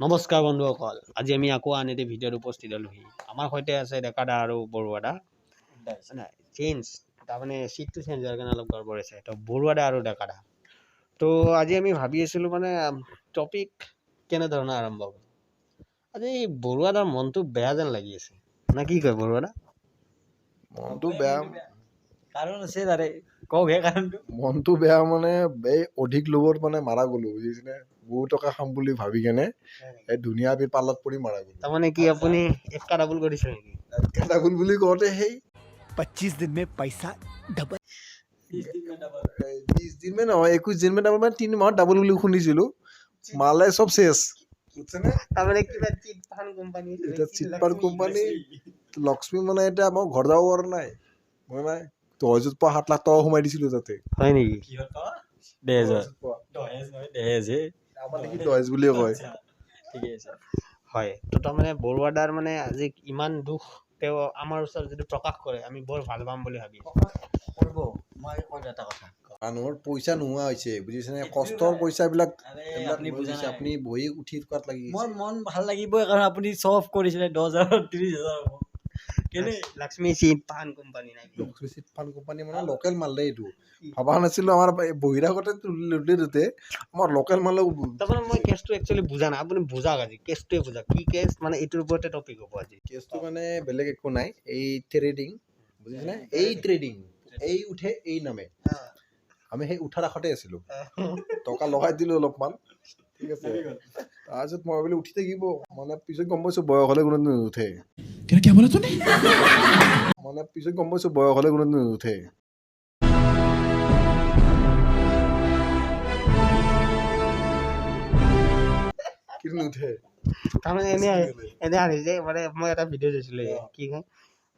নমস্কাৰ বন্ধুসকল, আজি আমি আকৌ আন এটি ভিডিঅ'ত উপস্থিত হ'লোহি। আমাৰ সৈতে আছে ডেকাদা আৰু বৰুৱাদা। নাই চেঞ্জ, তাৰমানে চিটটো চেঞ্জ হোৱাৰ কাৰণে অলপ গড়বড় হৈছে। তো বৰুৱাদা আৰু ডেকাদা। তো আজি আমি ভাবি আছিলোঁ মানে টপিক কেনেধৰণে আৰম্ভ হ'ব। আজি বৰুৱাদাৰ মনটো বেয়া যেন লাগি আছে, না কি কয় বৰুৱাদা? মনটো বেয়া। কাৰণ আছে তাৰে, কওক হে কাৰণটো। মনটো বেয়া মানে এই অধিক লোভত মানে মাৰা গ'লো, বুজিছেনে? বহুত টকা খাম বুলি ভাবি কেনে এই ধুনীয়া আপিৰ পাল্লাত পৰি মাৰা গ'লো। তাৰমানে কি আপুনি এক্কা ডাবুল কৰিছে নেকি? ডাবুল বুলি কওঁতে সেই 25 दिन में पैसा डबल। 20 দিন মানে নহয়, 21 দিন মানে ডাবুল, মানে 3 মাহত ডাবুল বুলি শুনিছিলো। মালে চব চেচ, বুজিছেনে? তাৰমানে কিবা চিট ফাণ্ড কোম্পানী? এতিয়া চিটফাণ্ড কোম্পানী লক্ষ্মী, মানে এতিয়া মই ঘৰ যাব পৰা নাই। মই মানে দহজত পোৱা 7 লাখ টকা সোমাই দিছিলো তাতে। হয় নেকি? কিহৰ টকা? দহেজৰ? দহজত পোৱা। দহেজ নহয়, দহেজ হে। আমাৰ দেখি দহেজ বুলিয়ে কয়। আচ্ছা, ঠিকে আছে। হয়, তো তাৰমানে বৰুৱাদাৰ মানে আজি ইমান দুখ, তেওঁ আমাৰ ওচৰত যদি প্ৰকাশ কৰে আমি বৰ ভাল পাম বুলি ভাবি আছোঁ। কৰিব মই কৈ এটা কথা। মানুহৰ পইচা নোহোৱা হৈছে, বুজিছেনে? কষ্টৰ পইচাবিলাক আৰে এইবিলাক আপুনি লৈ বুজা গৈছে। নাই। আপুনি বহি উঠি থকাত লাগি মোৰ গৈছে। মন ভাল লাগিবই, কাৰণ আপুনি শ্ব' অফ কৰিছিলে 10,000 30,000 হ'ব কেনে। লক্ষ্মী চিট ফাণ্ড কোম্পানী নাই? লক্ষ্মী চিট ফাণ্ড কোম্পানী মানে লোকেল মাল দেই। এইটো ভবা নাছিলো। আমাৰ এই বহিৰাগতে লুটি লুটে আমাৰ লোকেল মালো। তাৰমানে মই কেছটো একচুৱেলি বুজা নাই, আপুনি বুজাক। আজি কেছটোৱে বুজাক, কি কেছ মানে, এইটোৰ ওপৰতে টপিক হ'ব আজি। কেছটো মানে বেলেগ একো নাই, এই ট্ৰেডিং, বুজিছেনে? এই ট্ৰেডিং, এই উঠে এই নামে। আমি সেই উঠাৰ আশাতে আছিলো, টকা লগাই দিলো অলপমান, ঠিক আছে। তাৰপিছত মই ভাবিলো উঠি থাকিব, মানে পিছত গম পাইছো বয়স হ'লে কোনোদিন নুঠে। क्या क्या बोला तूने? মানে পিছত গম পাইছো বয়স হ'লে কোনোদিন নুঠে। কিন্তু নুঠে। তাৰমানে এনে আহিছে, মানে মই এটা ভিডিঅ' চাইছিলোঁ, কি কয়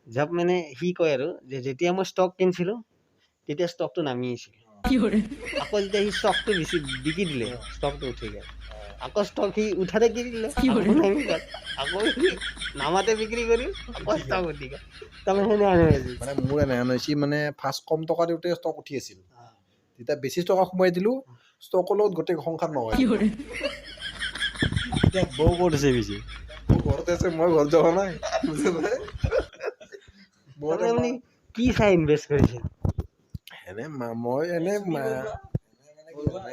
জব, মানে সি কয় আৰু যে যেতিয়া মই ষ্টক কিনিছিলোঁ তেতিয়া ষ্টকটো নামি আছিল। আকৌ যেতিয়া সি ষ্টকটো বেছি বিকি দিলে, ষ্টকটো উঠি গ'ল। আকৌ ষ্টক সি উঠাতে কিনি দিলে, আকৌ নামি গ'ল। আকৌ সি নামাতে বিক্ৰী কৰি আকৌ ষ্টক উঠি গ'ল। তাৰমানে সেনে হৈছে। মানে মোৰ এনে হৈছে, মানে ফাৰ্ষ্ট কম টকা দিওঁতে ষ্টক উঠি আছিল। যেতিয়া বেছি টকা সোমাই দিলো, ষ্টকৰ লগত গোটেই সংসাৰ নহয়। এতিয়া বৌ ক'ত আছে পিছে? মোৰ ঘৰতে আছে, মই ঘৰত যোৱা নাই, বুজিছেনে? মই তাৰমানে আপুনি কি চাই ইনভেষ্ট কৰিছিল? এনে মই এনে মানে কি জানে,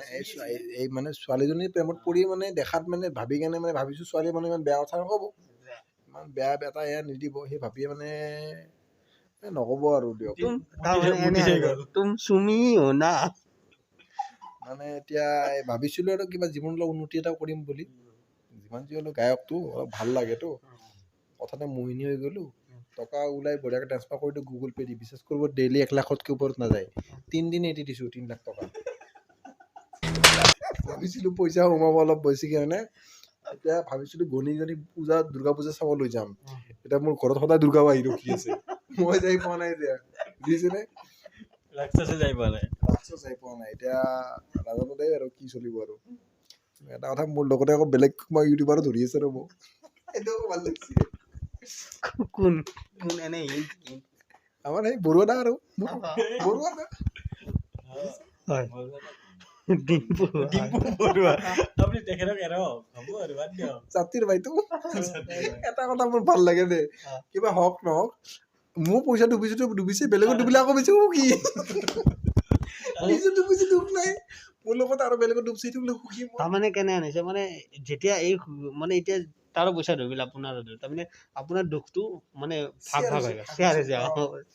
এই মানে ছোৱালীজনীৰ প্ৰেমত পৰি, মানে দেখাত মানে ভাবি কেনে মানে ভাবিছো ছোৱালী মানে ইমান বেয়া কথা নক'ব, ইমান বেয়া এটা এয়া নিদিব, সেই ভাবিয়ে মানে এ নক'ব আৰু দিয়ক। তাৰমানে এনে মুতি আহিছে, তুম চুমি हो না। মানে এতিয়া এই ভাবিছিলো আৰু কিবা জীৱনত অলপ উন্নতি এটা কৰিম বুলি। যিমান যি হ'লেও গায়কটো অলপ ভাল লাগেতো। কথাতে মোহিনী হৈ গ'লো। টকা ওলাই বঢ়িয়াকৈ ট্ৰেন্সফাৰ কৰি দিওঁ গুগল পে' দি। বিশ্বাস কৰিব, ডেইলি 1 লাখতকৈ ওপৰত নাযায়। 3 দিন এৰি দিছোঁ 3 লাখ টকা। ভাবিছিলো পইচা সোমাব অলপ বেছিকৈ, হয়নে? এতিয়া ভাবিছিলো ঘৈণীজনী পূজা, দুৰ্গা পূজা চাব লৈ যাম। এতিয়া মোৰ ঘৰত সদায় দুৰ্গা আহি ৰখি আছে, মই যাই পোৱা নাই এতিয়া, বুজিছেনে? ৰাক্ষসে যাই পোৱা নাই। ৰাক্সো যাই পোৱা নাই। এতিয়া নাজানো দেই আৰু কি চলিব। আৰু এটা কথা, মোৰ লগতে আকৌ বেলেগ মই ইউটিউবাৰো ধৰি আছে ৰ'ব, সেইটো আকৌ ভাল লাগিছে। কোন কোন, এনে হিণ্ট? আমাৰ সেই বৰুৱা দা আৰু মোৰ বৰুৱা দা। হয়, ডিম্পু। ডিম্পু বৰুৱা। আপুনি তেখেতক এৰক, হ'ব আৰু বাদ দিয়ক। জাতিৰ ভাইটো। এটা কথা মোৰ ভাল লাগে দেই, কিবা হওক নহওক, মোৰ পইচা ডুবিছে ডুবিছে, বেলেগত ডুবিলে আকৌ বেছি সুখী। নিজে ডুবিছে দুখ নাই, মোৰ লগত আৰু বেলেগত ডুবছে সেইটো বোলে সুখী মই। তাৰমানে কেনে আনিছে, মানে যেতিয়া এই মানে এতিয়া তাৰো পইচা ডুবিল, আপোনাৰো ডুবিল, তাৰমানে আপোনাৰ দুখটো মানে ভাগ ভাগ হৈ গ'ল, শ্বেয়াৰ হৈছে,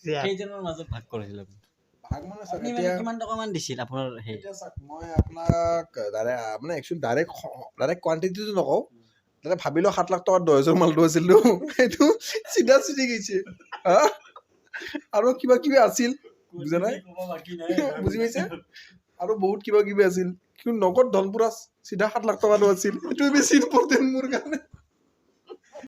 শ্বেয়াৰ। কেইজনৰ মাজত ভাগ কৰিছিল আপুনি? ভাগ মানে চাওক, আপুনি মানে এতিয়া কিমান টকামান দিছিল আপোনাৰ সেই? এতিয়া চাওক, মই আপোনাক ডাইৰেক্ট মানে একচুৱেলি ডাইৰেক্ট ডাইৰেক্ট কোৱান্টিটিটো নকওঁ। দাদা, ভাবি লওক 7 লাখ টকাৰ দহেজৰ মালটো আছিলতো, সেইটো চিধা চিধি গৈছে। হা, আৰু কিবা কিবি আছিল, বুজা নাই? বুজি পাইছে? আৰু বহুত কিবা কিবি আছিল, কিন্তু নগদ ধন পুৰা চিধা 7 লাখ টকাটো আছিল, সেইটোৱে বেছি ইম্পৰ্টেণ্ট মোৰ কাৰণে।